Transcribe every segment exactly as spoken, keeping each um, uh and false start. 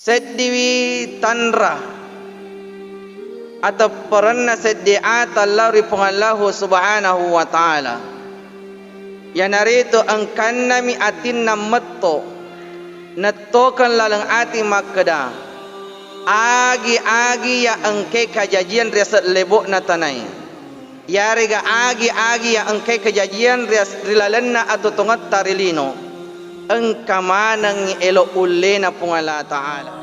Seddiwi tanra atepperenna seddi ata lao ri Puang Allahu Subhanahu wa Ta'ala. Iyanaritu engkannami atinna metto, nettokeng laleng ati makkeda, agi-agi ya engkae kajajian ri aseng lebo'na tanae. Yarega agi-agi ya engkae kajajian ri as-, ri lalenna atotongetta ri lino, engka manengngi elo ullena Puang Allah Ta'ala.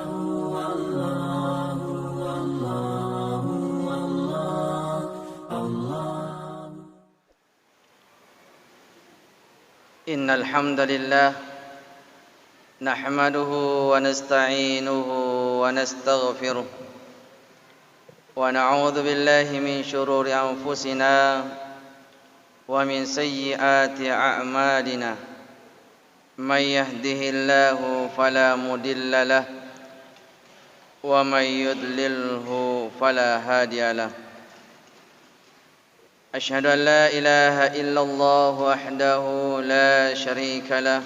إن الحمد لله نحمده ونستعينه ونستغفره، ونعوذ بالله من شرور أنفسنا ومن سيئات أعمالنا. من يهده الله فلا مضل له، ومن يضلله فلا هادي له. أشهد أن لا إله إلا الله وحده لا شريك له،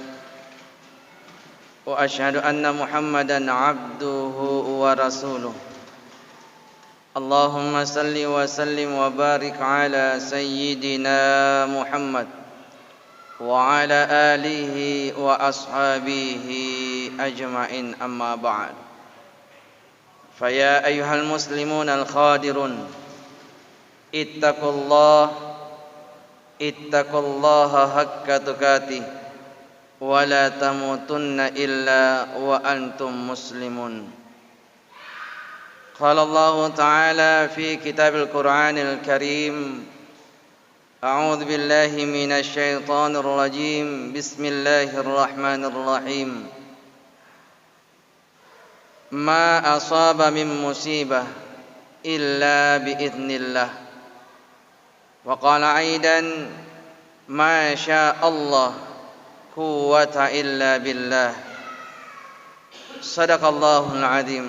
وأشهد أن محمدا عبده ورسوله. اللهم صل وسلم وبارك على سيدنا محمد وعلى آله وأصحابه أجمعين، أما بعد. فيا أيها المسلمون الحاضرون، اتقوا الله، اتقوا الله حق تقاته، ولا تموتن إلا وأنتم مسلمون. قال الله تعالى في كتاب القرآن الكريم: أعوذ بالله من الشيطان الرجيم. بسم الله الرحمن الرحيم. ما أصاب من مصيبة إلا بإذن الله. وقال أيضا: ما شاء الله، قوة إلا بالله. صدق الله العظيم.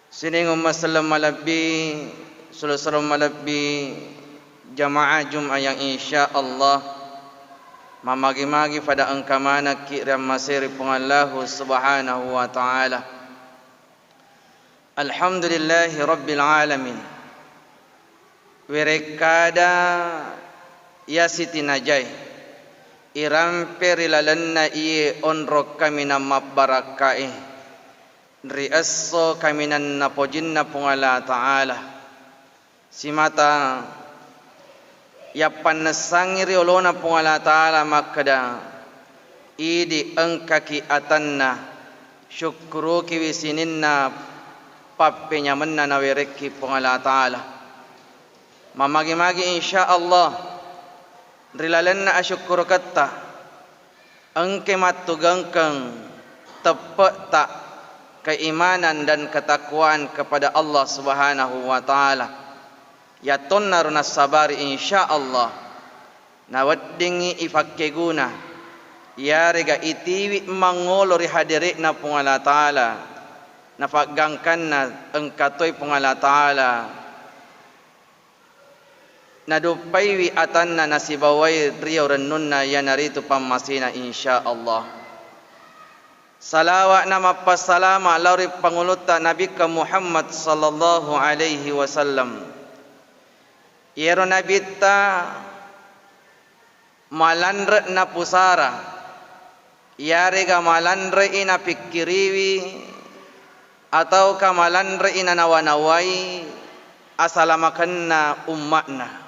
Sining umma selleng malebbi, sulu-sulu malebbi, jamaah Jumat yang insya Allah mamagi-magi pada engka manekki riammaseri Puang Allahu Subhanahu wa Ta'ala. Alhamdulillahi Rabbil Alamin. Werekkada iya sitinajae irampe ri lalenna iye onrong kaminang mabbarakkae ri esso kaminang napojinna Puang Allah Ta'ala. Simata yappannessangngi ri olona Puang Allah Ta'ala makkeda, idi engkaki atanna, syukkurukiwi sininna pappenyamenna nawerekki Puang Allah Ta'ala. Mamagi-magi insya Allah ri lalenna asyukkuruketta engke mattugengkeng teppe'ta keimanan dan ketakwaan kepada Allah Subhanahu wa Ta'ala. Yatonnaro nassabari insya Allah naweddingngi ifakkeguna, yarega itiwi mangolo ri hadere'na Puang Allah Ta'ala, nafaggangkanna engka toi Puang Allah Ta'ala. Naduppaiwi atanna nasibawai riau rennunna, iyanaritu pammasena, insya Allah. Salawa'na mappassalama lao ri pangulutta Nabikka Muhammad sallallahu alaihi wasallam. Iyaro Nabitta malanre napusara, yarega malanre'i napikkiriwi, atauka malanre'i nanawa-nawai asalamakenna umma'na.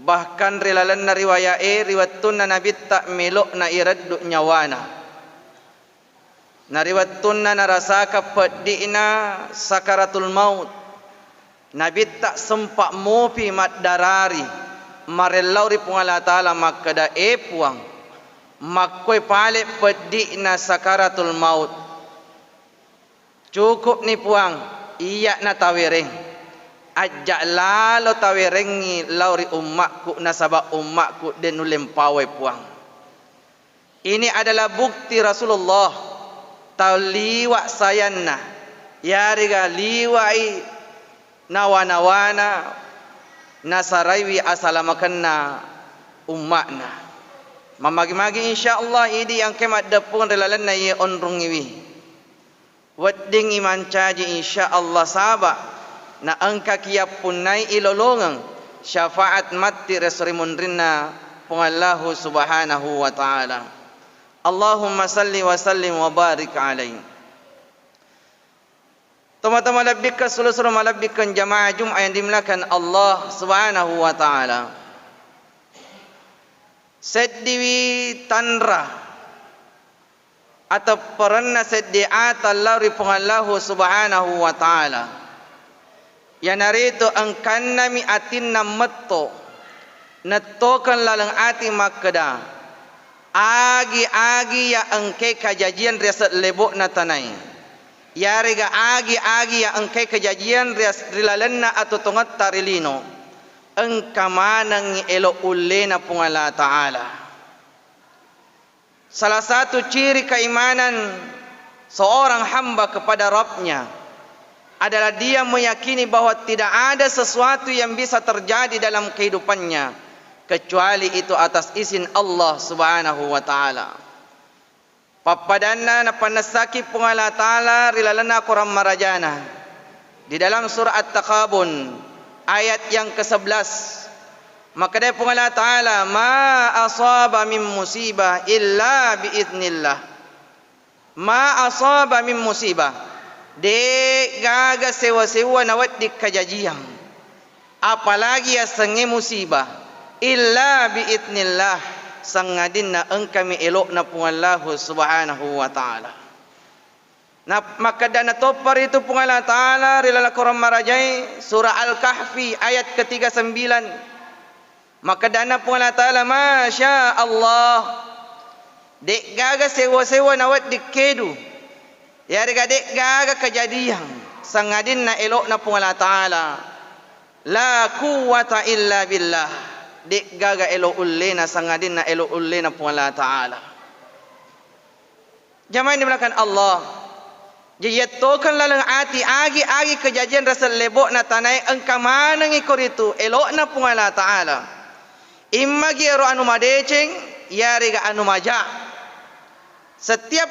Bahkan ri lalenna riwaya'e, ri wettunna Nabitta melo'na ireddu nyawana, na ri wettunna narasakang peddi'na sakaratul maut, Nabitta sempa mopi maddarari marellau ri Puang Allah Ta'ala makkeda, "E Puang, makkoi pale peddi'na sakaratul maut. Cukupni Puang, iya'na tawereng. Ajja lalo tawerengngi lao ri umma'ku, nasaba umma'ku de' nulle mpawai Puang." Ini adalah bukti Rasulullah tau liwa sayanna, yarega liwa'i nawa-nawana nasaraiwi asalamakenna umma'na. Mammagi-magi insyaallah idi engkae maddeppung ri lalenna iye onrungngiwi. Weddingngi mancaji insyaallah saba' na engkaki yappunnai ilolongeng syafaat matti ri esso ri munrinna Puang Allahu Subhanahu wa Ta'ala. Allahumma salli wa sallim wa barik alaihi. Tomatoa malebbikkeng, sulo-sulo malebbikkeng jamaah Jumat yang dimuliakan Allah Subhanahu wa Ta'ala. Seddiwi tanra atepperenna seddi ata lao ri Puang Allahu Subhanahu wa Ta'ala. Iyanaritu engkannami atinna metto, nettokeng laleng ati makkeda, agi-agi iya engkae kajajiang ri aseng lebo'na tanae, yarega agi-agi iya engkae kajajiang ri as-, ri lalenna atotongetta ri lino, engka manengngi elo ullena Puang Allah Ta'ala. Salah satu ciri keimanan seorang hamba kepada Rabbnya adalah dia meyakini bahwa tidak ada sesuatu yang bisa terjadi dalam kehidupannya kecuali itu atas izin Allah Subhanahu wa Ta'ala. Pappadanna napannessaki Puang Allah Ta'ala ri lalenna Quran marajana di dalam surah At-Takabun ayat yang kesebelas. Makkedai Puang Allah Ta'ala, "Ma asaba min musibah illa bi idznillah." Ma asaba min musibah. De'gaga sewa-sewa nawedding kajajiang, apalagi yasengnge musibah, illa bi idznillah, sangadinna engkami elo'na Puang Allahu Subhanahu wa Ta'ala. Na makkedana toppa ritu Puang Allah Ta'ala ri laleng Quran marajae, surah Al-Kahfi ayat ketiga sembilan. Makkedana Puang Allah Ta'ala, "Masya Allah." De'gaga sewa-sewa nawedding kedu. Yarega de'gaga kejadian sangadinna elo'na Puang Allah Ta'ala. La quwwata illa billah. De'gaga elo ullena sangadinna elo ullena Puang Allah Ta'ala. Jamaah yang dimuliakan Allah, jaji yettokeng laleng ati agi-agi kejadian ri aseng lebo'na tanae engka manengngi koritu elo'na Puang Allah Ta'ala. Immagi ero anu madeceng, yarega anu maja. Setiap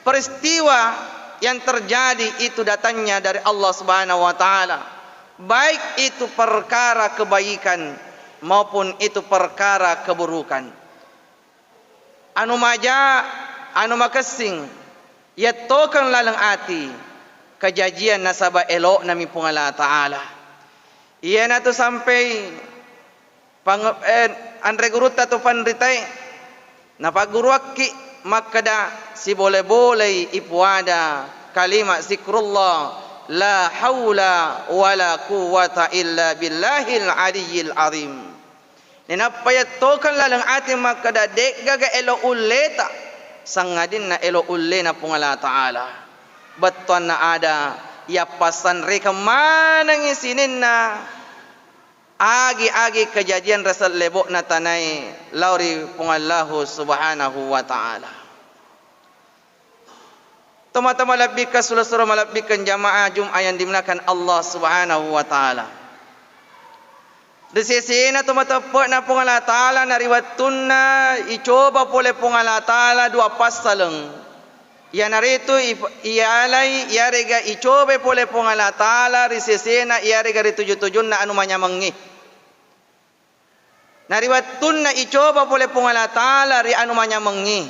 peristiwa yang terjadi itu datangnya dari Allah Subhanahu wa Ta'ala, baik itu perkara kebaikan maupun itu perkara keburukan. Anu maja, anu makessing, yettokeng laleng ati, kajajian nasaba elo'nami Puang Allah Ta'ala. Iyanatu sampai pang-, eh, anre gurutta tu panritae, napagguruakki makkeda, sibole-bolei ipuada kalima zikrullah, la haula wala quwwata illa billahil aliyyil azim. Nainappa yettokeng laleng ati makkeda, de'gaga elo ulleta, sangadinna elo ullena Puang Allah Ta'ala. Bettuanna ada, yappassanrekeng manengngi sininna agi-agi kejadian ri aseng lebo'na tanae lao ri Puang Allahu Subhanahu wa Ta'ala. Tomatoa malebbikkeng, sulo-sulo malebbikkeng jamaah Jumat yang dimuliakan Allah Subhanahu wa Ta'ala. Ri sesena tomateppe'na Puang Allah Ta'ala na ri wettunna icoba pole Puang Allah Ta'ala dua passaleng. Iyanaritu ip-, iyalai iyarega icobai pole Puang Allah Ta'ala ri sesena iyarega ri tuju-tujunna anu manyamengnge. Na ri wettunna icoba pole Puang Allah Ta'ala ri anu manyamengnge,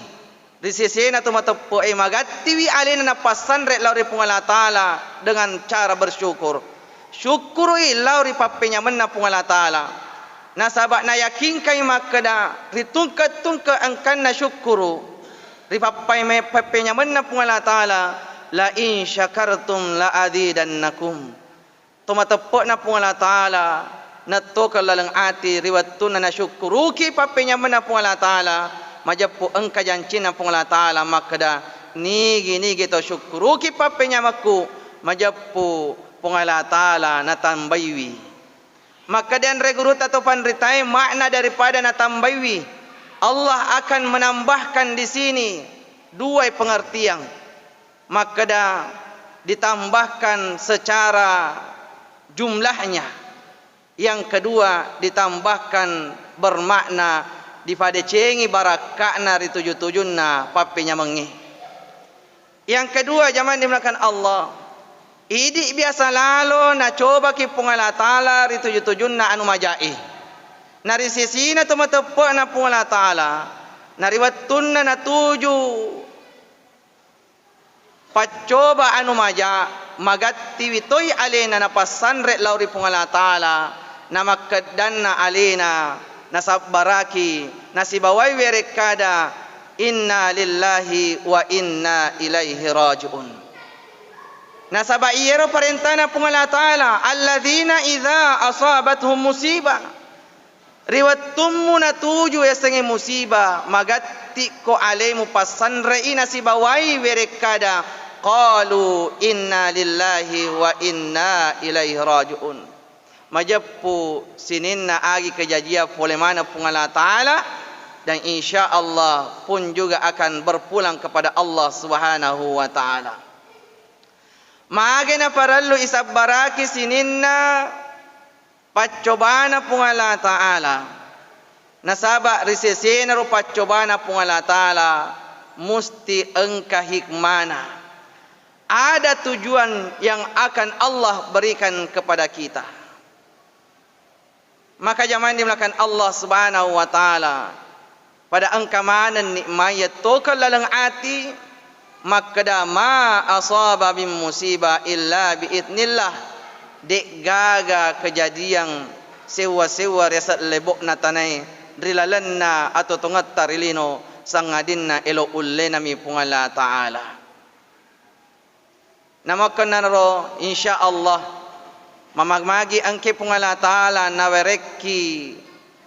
ri sesena tomateppe'e, magattiwi alena napassanre lao ri Puang Allah Ta'ala dengan cara bersyukur. Syukkuru'i lao ri pappenyamenna Puang Allah Ta'ala. Nasaba nayakingkai makkeda ri tungke-tungke engkanna syukkuru ri pappai-, pappenyamenna Puang Allah Ta'ala, "La in syakartum la azidannakum." Tomateppe'na Puang Allah Ta'ala, nettokeng laleng ati ri wettunna nasyukkuruki pappenyamenna Puang Allah Ta'ala, majeppu engka jancinna Puang Allah Ta'ala makkeda, nigi-nigi tau syukkuruki pappenyamekku, majeppu Puang Allah Ta'ala natambaiwi. Makkeda anre gurutta to panritae, makna daripada natambaiwi, Allah akan menambahkan di sini dua pengertian. Makkeda ditambahkan secara jumlahnya. Yang kedua, ditambahkan bermakna Dipadecengi barakka'na ri tuju-tujunna pappenyamengnge. Yang kedua, jamaah dimuliakan Allah, idi biasa lalo nacobaki Puang Allah Ta'ala ri tuju-tujunna anu majae. Na ri sesina to mateppe'na Puang Allah Ta'ala, na ri wettunna natuju paccoba anu maja, magattiwi toi alena napassanre lao ri Puang Allah Ta'ala, namakkeddanna alena, nasabbaraki, nasibawai werekkada, "Inna lillahi wa inna ilaihi raji'un." Nasaba iyaro parentana Puang Allah Ta'ala, "Alladzina idza asabathum musibah." Ri wettummu natuju yasengnge musiba, magattikko alemu passanrei nasibawai werekkada, qalu inna lillahi wa inna ilaihi raji'un. Majeppu sininna agi kejajiang pole maneng Puang Allah Ta'ala, dan insya Allah pun juga akan berpulang kepada Allah Subhanahu wa Ta'ala. Mage naparellu isabbaraki sininna paccobana Puang Allah Ta'ala. Nasaba ri sesenaro paccobana Puang Allah Ta'ala musti engka hikmana. Ada tujuan yang akan Allah berikan kepada kita. Maka jamaah dimuliakan Allah Subhanahu wa Ta'ala, pada engka maneng nikmai yattokeng laleng ati, makkeda, "Ma asaba min musibah illa bi idznillah." De'gaga kejadian sewwa-sewwa ri aseng lebo'na tanae ri lalenna atau tongetta ri lino, sangadinna elo ullenami Puang Allah Ta'ala. Namakkennaro, insya Allah, mamag-magi engke Puang Allah Ta'ala nawerekki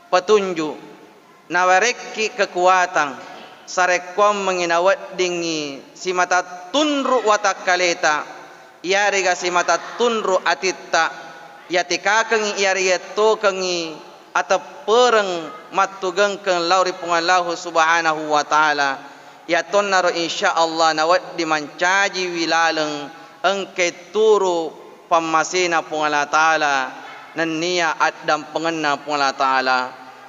petunjuk, nawerekki kekuatan, sarekkuammengngi naweddingngi simata tunru watakkaleta, iyarega simata tunru atitta, yatekakengngi iyarega yettokengngi ateppereng mattugengkeng lao ri Puang Allahu Subhanahu wa Ta'ala. Yatonnaro insya Allah nawedding mancajiwi laleng engke turu pammasena Puang Allah Ta'ala nennia addampengenna Puang Allah Ta'ala.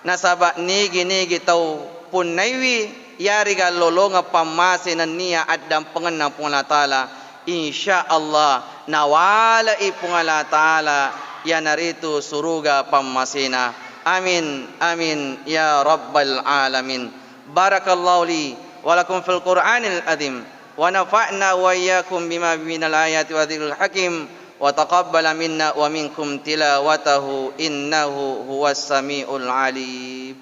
Nasaba nigi-nigi tau punnaiwi yarega lolongeng pammase nennia addampengenna Puang Allah Ta'ala, insya Allah nawale'i Puang Allah Ta'ala iyanaritu suruga pammasena. Amin, amin, ya rabbal alamin. Barakallahu li wa lakum fil Qur'anil azim, wa nafa'na wa iyyakum bima minal ayati wa dzikril hakim, wa taqabbala minna wa minkum tilawatahu, innahu huwas samiul alim.